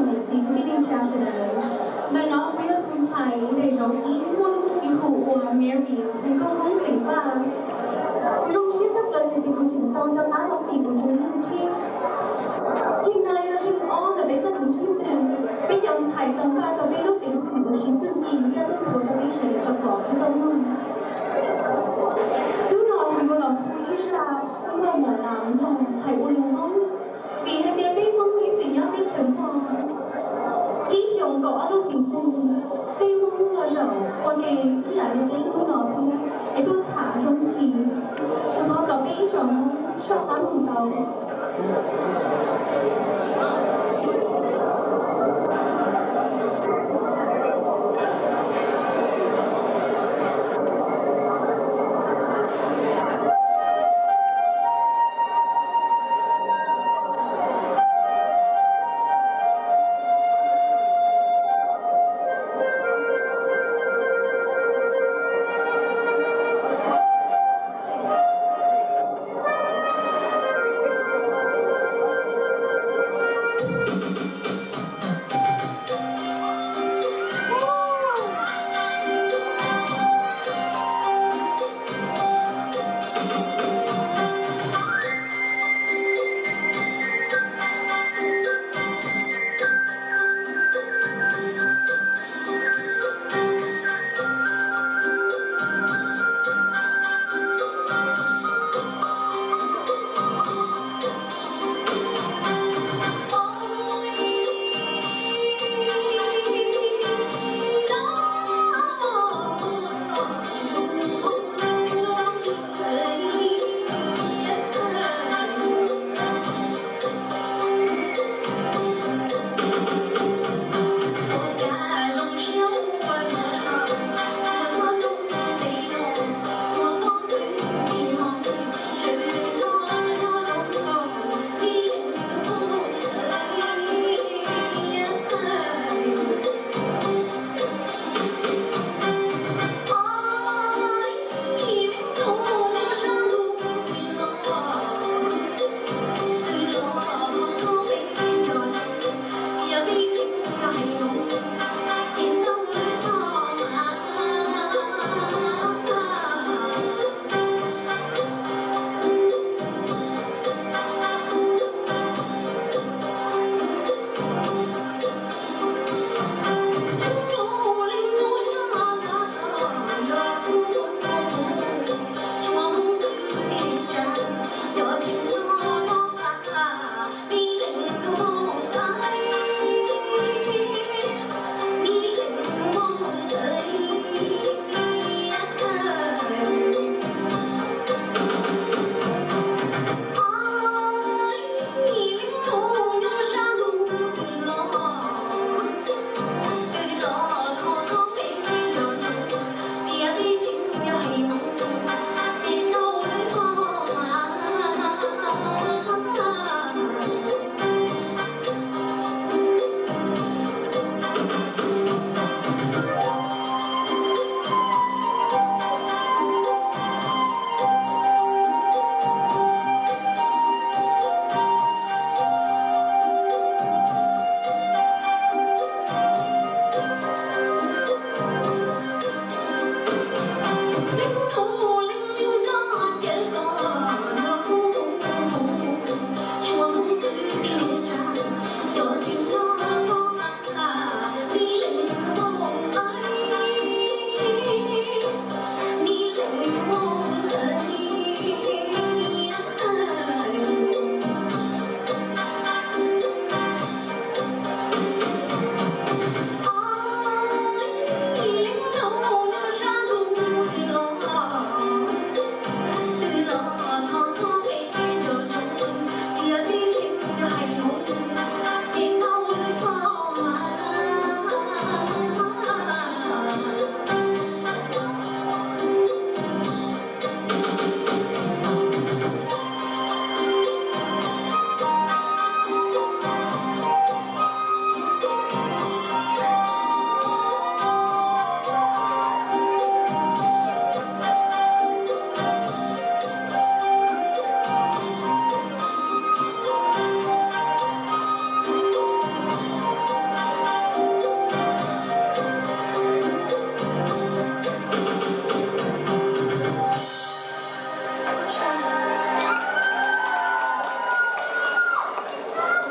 Niam txiv kwv tij neej tsa sawv daws, ntawm no kuv yog tus ntxhais daim zauv ib muaj lub npe hu ua Mary, ntxhais nkauj Hmoob xeem Vaj. Zoo siab tshaj plaws tias kuv tseem tau rov qab los tim kuv tsev neeg thiab. Zeeg no yog zeeg ob ntawm peb txoj kev sib ntsib, peb cov ntxhais tau npaj tau peb lub peev xwm los sis txuj ci coj tuaj qhuas rau peb sawv daws tau pom thiab tau mloog. Hnub no kuv yuav los hu ib zaj nkauj mom las nrog ntxhais ua lus Hmoob, vim hais tias peb Hmoob ib txwm nyob teb chaws Nplog. Ib xyoos kaum ob lub hlis ntuj, peb Hmoob los zaum ua ke ib yam li peb hnub no thiab es tuaj tham zoo ntxhi. Kuv thov kom peb ib tsoom Hmoob soj qab mus tau.